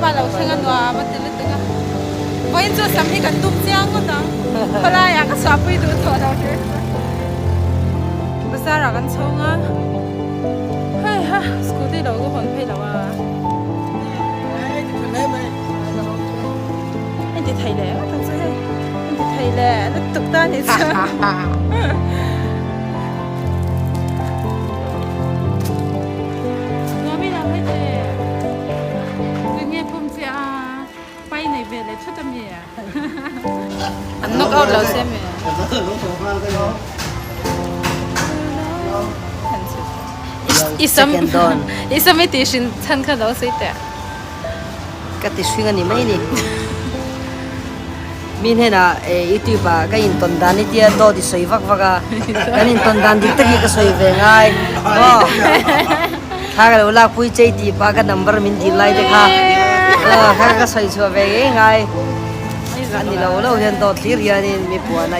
pa lo thleng a nuam a ti lutuk a. Vawiin chu sam hi kan tum chiang ngawt ang. Khawlaiah ka chhuahpui duh tawh lo hrim. Bazar ah kan chhawng a. Hei ha scooty lo ka hawn phei lo a. Hei ti thei leh ngawt ang chu hei. Hei ti thei leh lutuk ta ni chu. An knock out lo se mi. I sam i sam i ti hrin chhan kha lo sei teh. Ka ti hring a ni mai ni. Mi hnenah youtube ah ka intawn dan i tia dawt i sawi vak vak a, kan intawn dan dik tak hi ka sawi ve ngai maw? Thla ka lo lakpui chei tih pah ka number min dil lai te kha kha ka sawi chhuah ve ngei ngai. A ni lo lo hian dawt hlir hianin mi puan a.